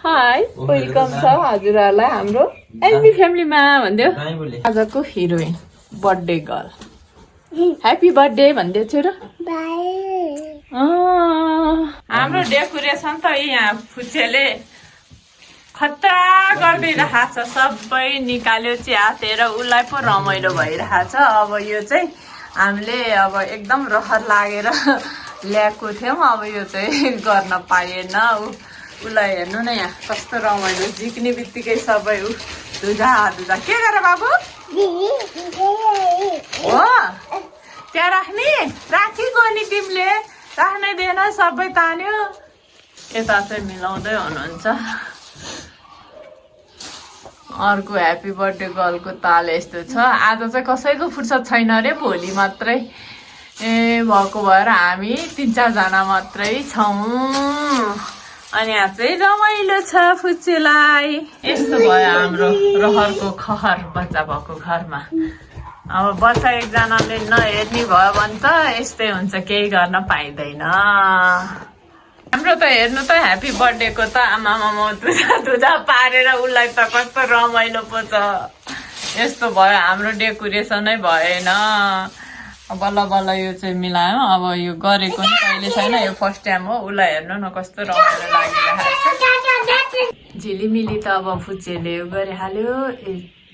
high welcome छ हजुरहरूलाई हाम्रो एलबी फ्यामिलीमा भन्दियो आजको heroine birthday girl happy birthday भन्दियो छु र हाम्रो डेकोरेसन त यहाँ फुच्चेले खतरा गरिदिइरहेको छ सबै निकाल्यो च्यातेर उसलाई पो रमाइलो भइरहेछ अब यो चाहिँ हामीले अब एकदम रहर लागेर ल्याएको थियौँ अब यो चाहिँ गर्न पाइएन उसलाई हेर्नु न यहाँ कस्तो रमाइलो झिक्ने बित्तिकै सबै ऊ धुजा धुजा के गर बाबु हो त्यहाँ राख्ने राखेको नि तिमीले राख्नै दिएन सबै तान्यो यता चाहिँ मिलाउँदै हुनुहुन्छ अर्को ह्याप्पी बर्थडे गर्लको ताल यस्तो छ आज चाहिँ कसैको फुर्सद छैन अरे भोलि मात्रै भएको भएर हामी 3-4 जना मात्रै छौँ अनि यहाँ चाहिँ रमाइलो छ फुच्चेलाई यस्तो भयो हाम्रो रहरको खहर बच्चा भएको घरमा अब बच्चा एकजनाले नहेर्ने भयो भने त यस्तै हुन्छ केही गर्न पाइँदैन हाम्रो त हेर्नु त ह्याप्पी बर्थडेको त आमामा धुजा पारेर उसलाई त कस्तो रमाइलो पो छ यस्तो भयो हाम्रो डेकोरेसनै भएन बल्ल बल्ल यो चाहिँ मिलायौँ अब यो गरेको नि कहिले छैन यो फर्स्ट टाइम हो उसलाई हेर्नु न कस्तो रमाइलो लागिरहेको झिलिमिली त अब फुच्चेले यो गरिहाल्यो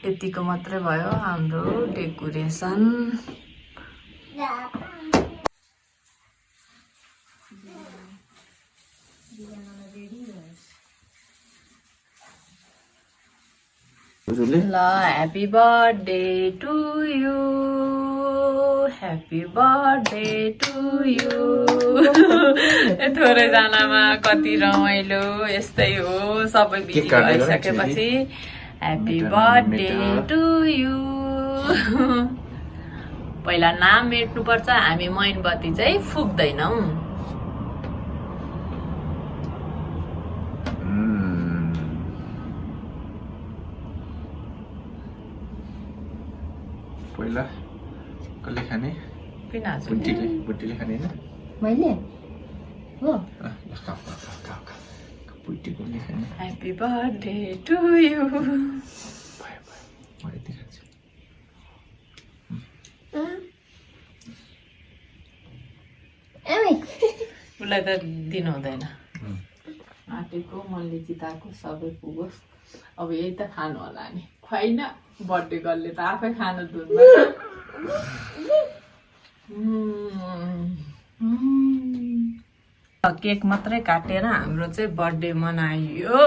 यतिको मात्रै भयो हाम्रो डेकोरेसन ल happy birthday to you happy birthday to you थोरैजनामा कति रमाइलो यस्तै हो सबै बिजी भइसकेपछि ह्याप्पी बर्थडे टु यु पहिला नाम मेट्नुपर्छ हामी मैनबत्ती चाहिँ फुक्दैनौँ पहिला कसले खाने बुट्टीले खाने हैन मैले हो बुट्टीले खाने ह्याप्पी बर्थडे टु यु उसलाई त दिनु हुँदैन आँटेको मैले जिताएको सबै पुगोस् अब यही त खानु होला नि खुवाइन बर्थडे गर्लले त आफै खानु दुधमा केक मात्रै काटेर हाम्रो चाहिँ बर्थडे मनाइयो